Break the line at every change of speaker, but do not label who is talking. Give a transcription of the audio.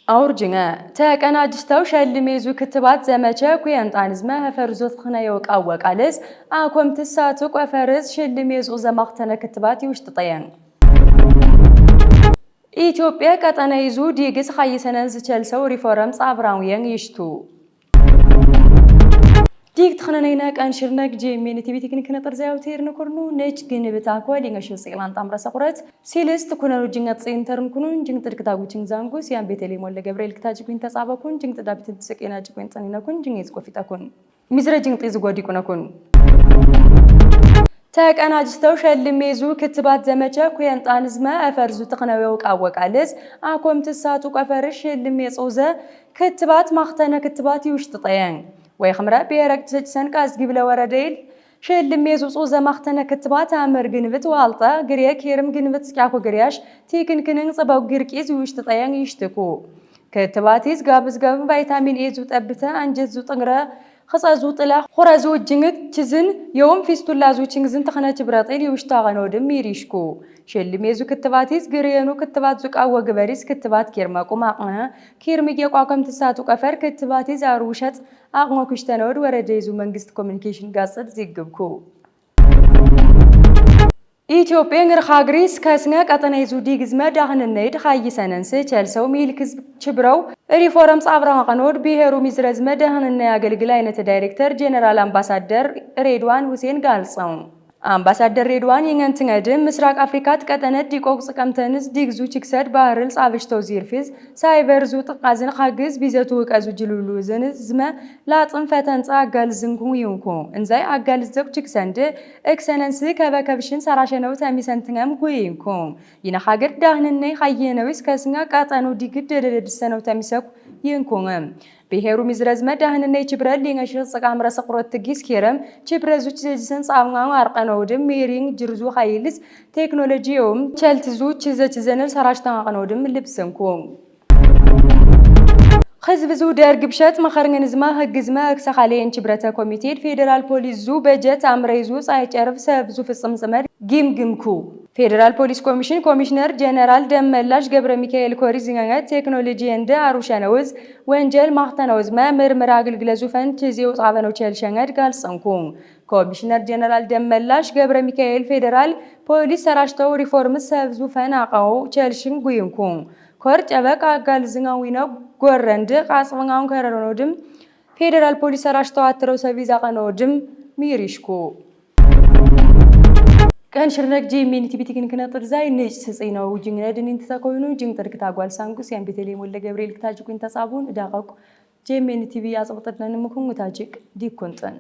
አውርጅነ ተቀናጅተው ሸልሜዙ ክትባት ዘመቸ ኩየንጣንዝመ ህፈርዞት ኽነ የውቃወቃልዝ አኮም ትሳቱ ቆፈርዝ ሽልሜዙ ዘማኽተነ ክትባት ይውሽጥጠየን ኢትዮጵያ ቀጠነ ይዙ ዲግስ ኻይሰነን ዝቸልሰው ሪፎረም ጻብራውየን ይሽቱ ዲግ ትኽነነይና ቀንሽርነግ ጄሜን ቲቪ ቴክኒክ ነጥር ዛያውቴር ንኩርኑ ነጭ ግን ብታኮ ሊንገሽል ጽቅላን ጣምረ ሰቁረት ሲልስት ኩነኑ ጅንገት ጽንተርን ኩኑን ጅንግ ጥድክታጉችን ዛንጉስ ያን ቤተልሔም ወልደ ገብርኤል ክታጅኩኝ ተጻበኩን ጅንግ ጥዳቢትን ትስቄና ጅኩኝ ጽኒነኩን ጅንግ የዝቆፊጠኩን ሚዝረ ጅንግ ጤዝ ጓዲቁነኩን ተቀናጅተው ሸልሜዙ ክትባት ዘመቸ ኩየንጣንዝመ አፈርዙ ትኽነዌው ቃወቃልዝ አኮም ትሳቱ ቀፈርሽ ሽልሜ ጾዘ ክትባት ማኽተነ ክትባት ይውሽጥጠየን ወይ ኽምረ ብሔረቅ ትሰጭሰን ቃዝጊብለ ወረደይል ሽልሜ ዙጹ ዘማኽተነ ክትባት ኣምር ግንብት ዋልጠ ግርየ ኬርም ግንብት ስጫኩ ግርያሽ ቲክንክንን ጽበው ግርቂዝ ይውሽጥጠየን ይሽትኩ ክትባቲዝ ጋብዝጋብ ቫይታሚን ኤ ዙጠብተ አንጀት ዙጥንግረ ኽፀዙ ጥላ ኹረዙ ጅንግት ችዝን የውም ፊስቱላ ዙ ችንግዝን ተኽነ ችብረጢል ይውሽታቐኖ ድም ይሪሽኩ ሽልሜዙ ክትባቲዝ ግርየኑ ክትባት ዙቃወ ግበሪስ ክትባት ኬርመቁም አቅመ ኬርምጌ ቋከም ትሳቱ ቀፈር ክትባቲዝ አሩ ውሸጥ አቅሞ ክሽተነወድ ወረደይዙ መንግስት ኮሚኒኬሽን ጋጽድ ዚግብኩ ኢትዮጵያ ንርኻግሪስ ከስነ ቀጠነ ይዙ ዲግዝመ ዳህንነይድ ኻይሰነንስ ቸልሰው ሚልክዝ ችብረው ሪፎረም ጻብራ ቀኖድ ብሔሩ ሚዝረዝመ ደህንነ አገልግል አይነት ዳይሬክተር ጄኔራል አምባሳደር ሬድዋን ሁሴን ጋልጸው አምባሳደር ሬድዋን የንትነድም ምስራቅ አፍሪካት ቀጠነ ዲቆቅ ጽቀምተንስ ዲግዙ ችክሰድ ባህርል ጻብሽተው ዚርፊዝ ሳይበር ዙ ጥቃዝን ኻግዝ ቢዘቱ ውቀዙ ጅሉሉ ዝንዝመ ላጥን ፈተንጻ አጋልዝንኩ ይንኩ እንዛይ አጋልዝ ዘቅ ችክሰንድ እክሰነንስ ከበከብሽን ሰራሸነው ተሚሰንትነም ጉይንኩ ይነኻግር ዳህንነይ ኻየነዊስ ከስኛ ቀጠኑ ዲግድ ደደደድሰነው ተሚሰኩ ይንኩም ብሔሩ ሚዝረዝመ ዳህንነይ ችብረል ሊንገሽር ጽቃምረ ሰቁረት ትጊስ ኬረም ችብረዙች ዘጅሰን ጻብঙಾው አርቀነውድም ሜሪንግ ጅርዙ ኻይልስ ቴክኖሎጂውም ቸልትዙ ችዘችዘንል ሰራሽ ተማቀነውድም ልብስንኩ ህዝብ ዙ ደርግ ብሸት መኸርንዝማ ህግዝመ እክሰኻሌን ችብረተ ኮሚቴ ፌዴራል ፖሊስ ዙ በጀት አምረይዙ ጻይጨርፍ ሰብ ዙ ፍጽም ጽመድ ጊምግምኩ ፌዴራል ፖሊስ ኮሚሽን ኮሚሽነር ጀነራል ደመላሽ ገብረ ሚካኤል ኮሪ ዝኛኛት ቴክኖሎጂ እንደ አሩሸነውዝ ወንጀል ማክተነውዝመ ምርምር አገልግለ ዙፈን ችዜው ጻበነው ቸልሸነድ ጋልጸንኩ ኮሚሽነር ጀነራል ደመላሽ ገብረ ሚካኤል ፌዴራል ፖሊስ ሰራሽተው ሪፎርም ሰብ ዙፈን አቀው ቸልሽን ጉይንኩ ኮር ጨበቅ አጋልዝኛዊነው ጎረንድ ቃጽብኛውን ከረሮኖድም ፌዴራል ፖሊስ ሰራሽተው አትረው ሰቪዛ ቀነውድም ሚሪሽኩ ቀን ሽርነግ ጄሜን ቲቪ ቴክኒክ ነጥር ዛይ ንጭ ስጽ ነው ጅንግነ ድኒን ተኮይኑ ጅንግ ጥርግታ ጓል ሳንጉስ ያን ቤተልሔም ወልደ ገብርኤል ክታጅኩኝ ተጻቡን እዳቀቁ ጄሜን ቲቪ አጽብጥነን ምኩን ታጅቅ ዲኩንጥን።